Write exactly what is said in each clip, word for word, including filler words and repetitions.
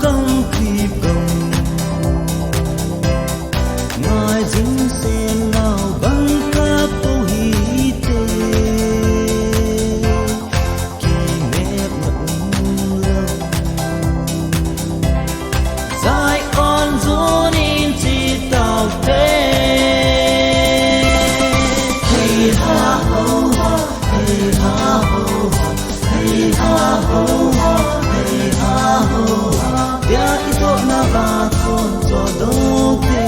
Gam kip gam. Ngai jing sen nau bang kap pu hi te. Ki nep na um lo. Zion zonin chi tau te. Hei ha ho ha, hei ha ho ha, hei ha ho ha, hei ha ho ha. Tia i tohna va kon cho do te.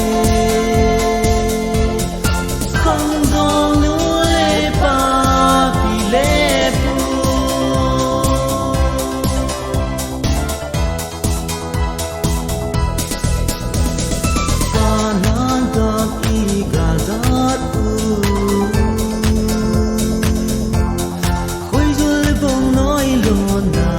Khangdong nu le pa pi le pu. Kanan gam i gal dat u. Khoijol bong noi lona.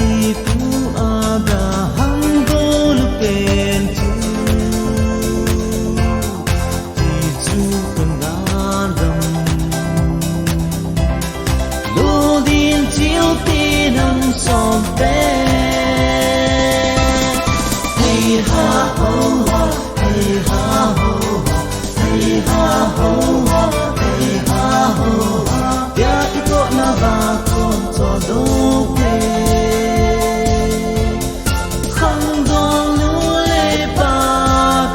I pu Abraham gol pen chu. Ti chu Kanan gam. Lodin chil te nam som te. Hei ha ho ha, hei ha ho ha, hei ha ho ha, hei ha ho ha. Tia i tohna va kon cho do te. Khangdong nu le pa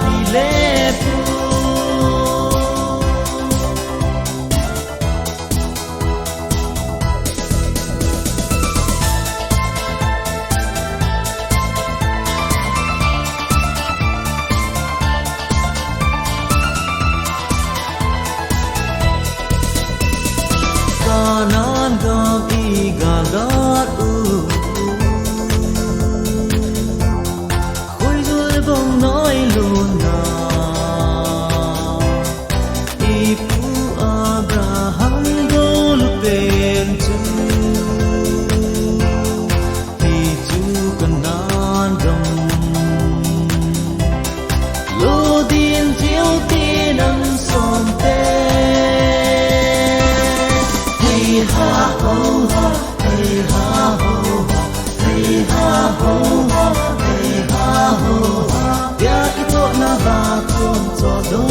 pi le pu. Kanan gam i gal dat u. Khoijol bong noi lona. I pu Abraham gol pen chu. Ti chu Kanan gam. Lodin chil te nam som te. Hei ha ho ha, hei ha ho ha, hei ha ho ha, hei ha ho ha. Tia i tohna va kon cho do